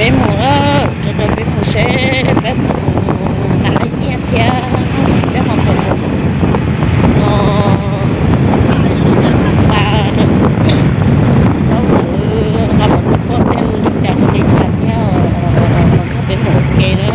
Peb mus, rau rau peb mus seb peb mus nqa laj nyiaj thiab peb ho mus no nqa taub ntawd nqa los xov poj tej li cas rau li cas thiab, peb mus ua ke na.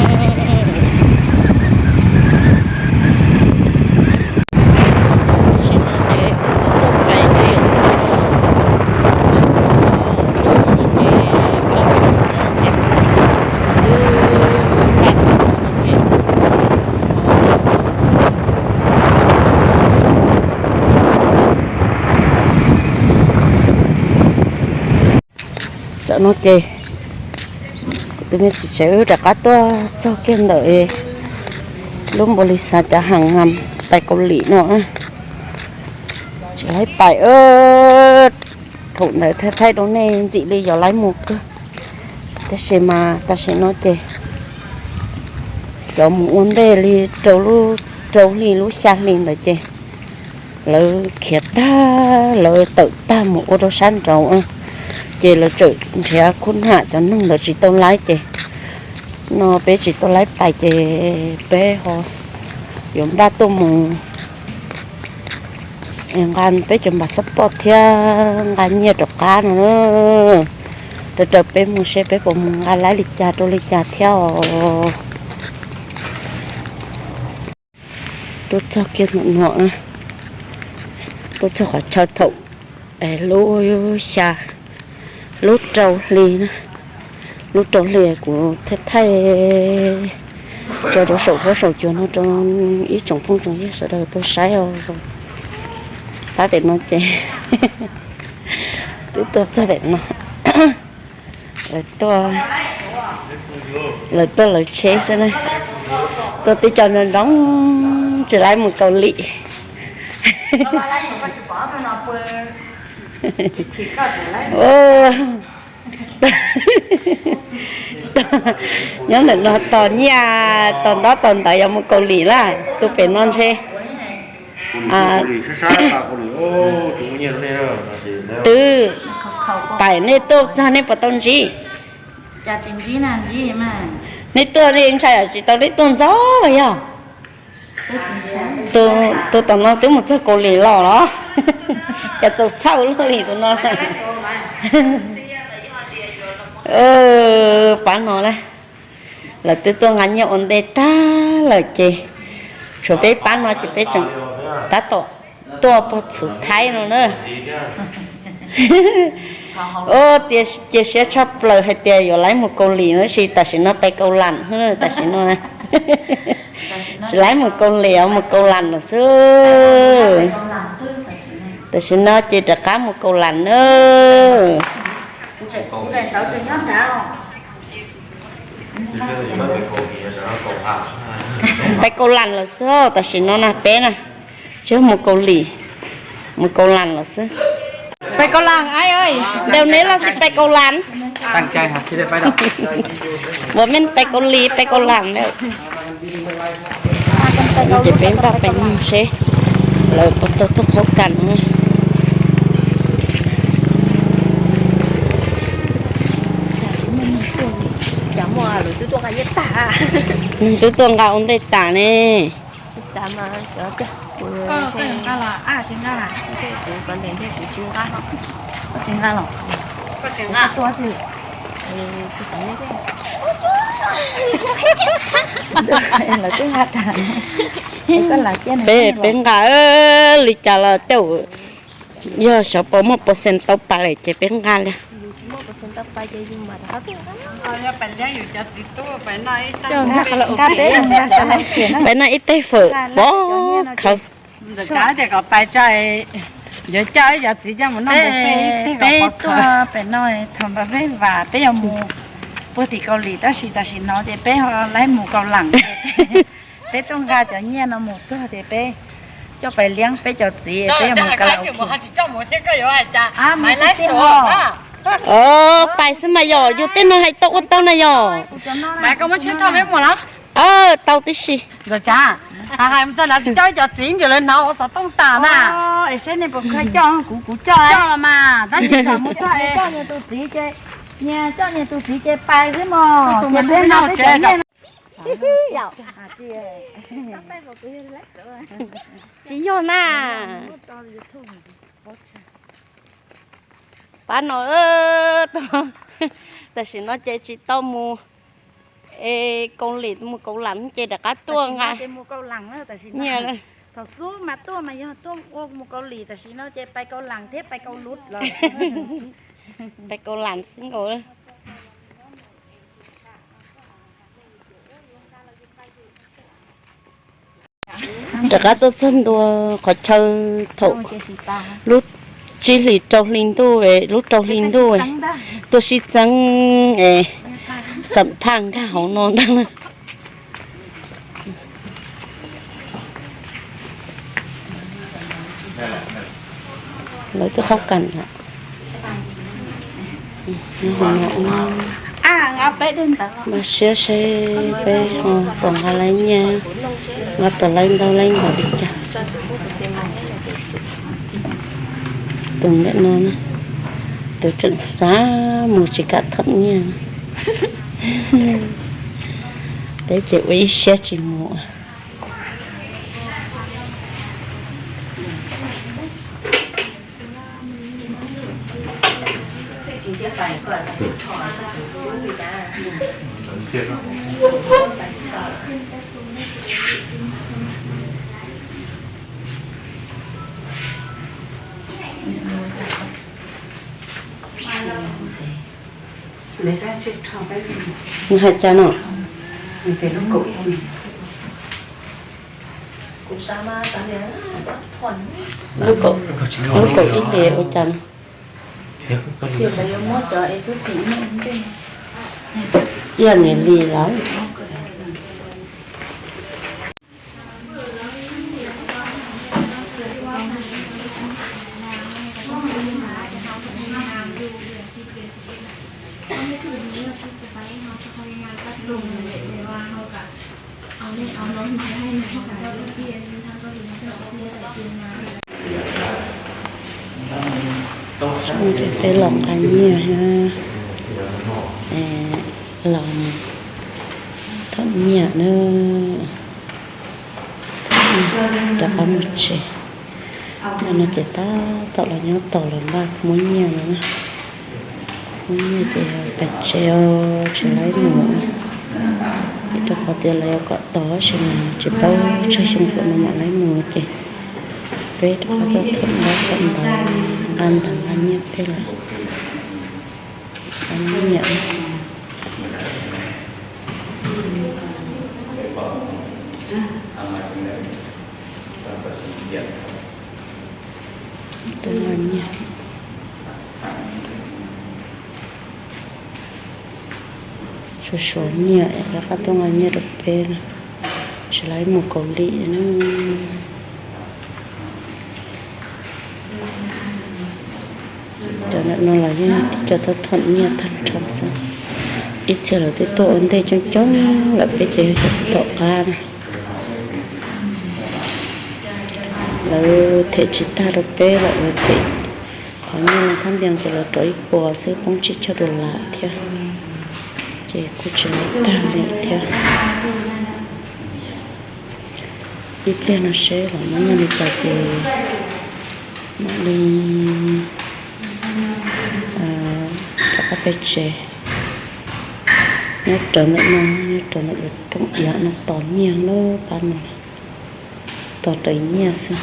Tam no ces kuv tus me txiv tsev wb rov qab tuaj txog kiag ntawm lub npaus lis xav cov haa pais Kaus Lim no. Tsis laib pais, thaum ntawd thaij thaij rau nej ntxim li yuav laib mus kawg, tab sis mas tam sim no ces cov mus ua ntej li rau lub rau hli lub xya hli ntawd ces lawv khiav tag, lawv tawm tag mus ua rau sab nraud, ces lawv tseem nrhiav khub ham cov neeg ntawd tsis tau laib ces no peb tsis tau laib pais ces peb ho yuav npaj tuaj mus nqa peb cov npas xab poj thiab nqa nyiaj rov qab no. Rau rau peb mus seb peb puas mus nqa laib li cas rau li cas thiab os. Tuaj txog kiag no, tuaj txog qhov chaw thaum lub xya, lub rau hli na, lub rau hli kuv thaij thaij tso rau saum huab saum cua no rau ib tsoom phooj tsoom ywg sawv daws tau saib os. Pab pem no ces twb tuaj txog pem no, lawv tuaj lawv tsheb xwb na, tuaj tib co nroo nroo tsis laib mus Kaus Lim. Nyob ntawm no tos nyiaj tos ntaub tos ntawv yuav mus Kaus Lim lawm, tus pem no ntshe twb pais nej tuaj txog nej puas tau ntsib? Nej tuaj nej ntshai yam tsis tau nej tuaj ntxov los yog? Tus tom no twb mus txog Kaus Lim los los, cas txaus txhawj luaj li tus no. Pab no na, lawv twb tuaj nqa nyiaj ua ntej tag lawm ces tshuav peb pab no ces peb tseem tab tom tuaj pog txhuv thaib no na. Cia siab tshaj plaws hais tias yuav laib mus Kaus Lim tab sis tam sim no pais Kaus Lam, tam sim no tsis laib mus Kaus Lim, mus Kaus Lam lawm xwb. Tam sim no ces rov qab mus Kaus Lam na. Pais Kaus Lam lawm xwb, tam sim no na peb na, tsis mus Kaus Lim, mus Kaus Lam lawm xwb. Pais Kaus Lam, ai ơi, đều nếp là xin pais Kaus Lam. Ua men pais Kaus Lim, pais Kaus Lam lawm. Ces peb npaj pais mus seb lawv puas tau tuaj qhov kas no. Neeg twb tuaj nqa ua ntej tas ne. Peb, peb nqa li cas los tej, yog xyov puas muaj percent tau pais lawm ces peb nqa li. Peb noj ib teg fawm pov khawv. Peb tuaj pem no thaum npam vej vas peb yuav mus puag tim Kaus Lim tab sis tam sim no ces peb ho laib mus Kaus Lam. Peb tuaj nqa cov nyiaj no mus txog ces peb coj pais liab peb cov txiv peb yuav mus karaoke. Pais xwb mas yog yus tej no hais tau ua tau na yog. Tau tib si. Coj cov txiv ntsis lawv hnov ua xov tooj tas na. Es seb nej puas khav coj, kuv kuv coj mas tab sis mus coj tus txiv ces Niag coj niag tus txiv ces pais xwb mog, ces peb no peb cov nyiaj no. Tsis yog na. Pab no, tam sim no ces tsis tau mus, es Kaus Lim mus Kaus Lam ces rov qab tuaj nqa nyiaj. Thaum xub mas tuaj mas yog tuaj ua mus Kaus Lim, tam sim no ces pais Kaus Lam thiab pais Kaus Lut los pais Kaus Lam xwb nkaus. Rov qab tuaj txog ntua qhov chaw thaum lub tsib hlis rau hli ntuj, lub rau hli ntuj tuaj sib txeeb es xam phaj nkag hauv no ntag. Lawv twb qhob kas lawm. Mas siab seb peb ho puas nqa laib nyiaj, nqa puas laib ntau laib ntau li cas. Tus ntawm no, tus tseem xav mus tsis kam thom nyiaj. Peb ces ua ib siab tsis mus. Nws hais cas no? Lub kaum ib hlis ua cas no? Ib yam niam li lawm. Peb los nqa nyiaj, los thom nyiaj na. Rov qab mus tsev. Ntawm no ces tab tom los nyob tau lawm, npaj muab nyiaj no na. Muab nyiaj ces pais tsev os, tsis laib mus. Vim rau qhov tias lawv yuav kom tos tab sis mas tsis paub tsawg xyoo thaum no mam laib mus ces peb rov qab tuaj thom ntawv, thom ntawv, nqa ntawv nqa nyiaj tej lawm. Nyiaj. Tuaj nqa nyiaj. Suav suav nyiaj, rov qab tuaj nqa nyiaj rau peb na. Tsis laib mus Kaus Lim na. Cov ntawm no los yeej tib co tuaj thom nyiaj tag nrho xwb. Ib txhia lawv twb tuaj ua ntej coob coob lawm, peb ces yog cov tom qab na. Lawv them tsis tag rau peb lawm, lawv them qhov nyiaj no thab npias ces lawv rov ib puas xwb, poob tsib caug dollar thiab, ces kuj tsis laib tag li thiab. Ib pliag no seb los muab nyiaj li cas ces mam li rov qab peb tsev. Nyob rawv ntawm no, nyob rawv ntawm cov rooj iav no tos nyiaj lawm, pab no tos raws nyiaj xwb.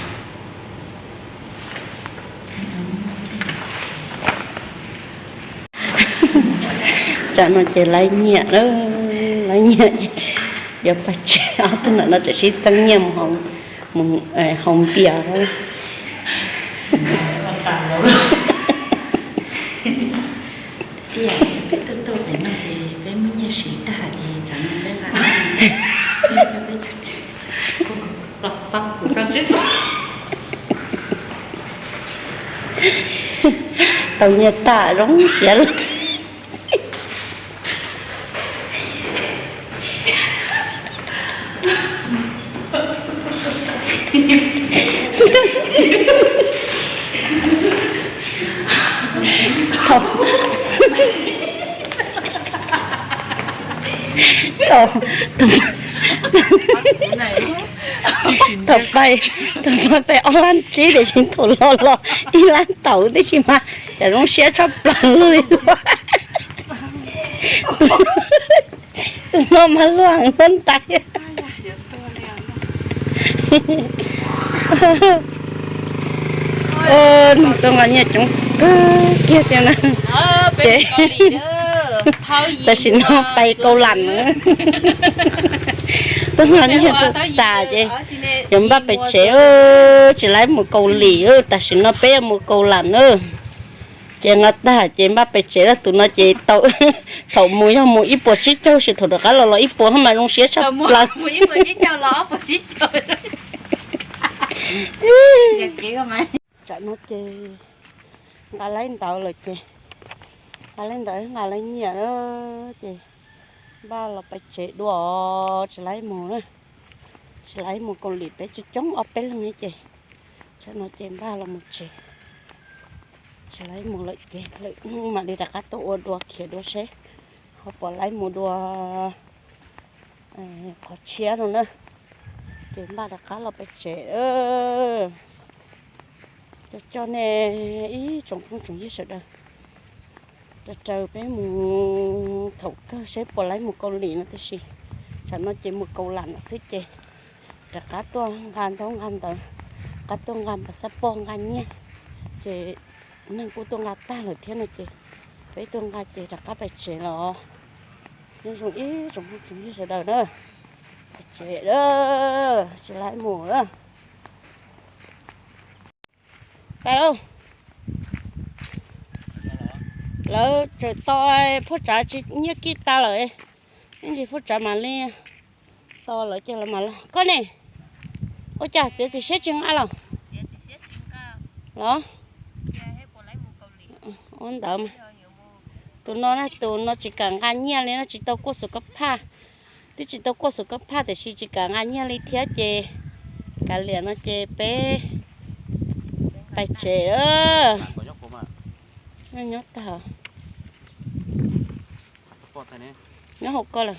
Tam no ces laib nyiaj, laib nyiaj ces yuav pais tsev, ob tug ntawm no tseem sib txeeb nyiaj mus haus npias. Ib yam peb tuaj tuaj pem no ces peb muab nyiaj siv tag ces tam no peb nqa, peb coj peb cov txiv los pab kuv rau tsis tau nyiaj tag zoo siab lawm. Thaum, Thaum, thaum, thaum pais, thaum pais pais ob lab tsib tiam sis thaum los los ib lab tawm tib si mas cas zoo siab tshaj plaws li. Tus no mas luag heev ntais. Tuaj nqa nyiaj coob kawg kiag tiag na. Ces tam sim no pais Kaus Lim na. Tuaj nqa nyiaj tuaj tas ces yuav npaj pais tsev, tsis laib mus Kaus Lim, tam sim no peb yuav mus Kaus Lim na. Ces nqa tag ces npaj pais tsev lawm, tus no ces tau, thaum mus yog mus ib puas tsib caug, sis thaum rov qab los los ib puas mas zoo siab tshaj plaws. Tsam no ces nqa laib ntawv lawm ces, nqa laib ntawv nqa laib nyiaj lawm ces npaj los pais tsev dua, tsis laib mus na. Tsis laib mus Kaus Lim, peb coob coob ob peb leeg ces, tsam no ces npaj los mus tsev. Tsis laib mus lawm ces lwm hnub mam li rov qab tuaj ua dua khiav dua seb ho puas laib mus dua qhov tshiab no na. Ces npaj rov qab los pem tsev. Coj coj nej ib tsoom phooj tsoom ywg sawv daws, raws raws peb mus thaum kawg seb puas laib mus Kaus Lim no tib si. Tsam no ces mus Kaus Lim lawm xwb ces rov qab tuaj nqa ntaub nqa ntawv, rov qab tuaj nqa npas xab poj nqa nyiaj, ces neeg kuj tuaj nqa tag lawm thiab no ces peb tuaj nqa ces rov qab pem tsev los. Nyob zoo ib tsoom phooj tsoom ywg sawv daws na, pem tsev, tsis laib mus lawm. Pais lauj. Lawv tseem tos Phoj Tsav tsis nyiaj kij tas lawm, ib ntsis Phoj Tsav mam li tos lawv ces lawv mam los. Koj ne, ua cas txiav txim siab tsis nqa los? Los, ua ntawd mas. Tus no na, tus no tsis kam nqa nyiaj li no, tsis tau kuaj xus kab phaj. Twb tsis tau kuaj xus kab phaj tiam sis tsis kam nqa nyiaj li thiab ces kav liam no ces peb pais tsev. Nyob tag, nyob hauv ko lawm.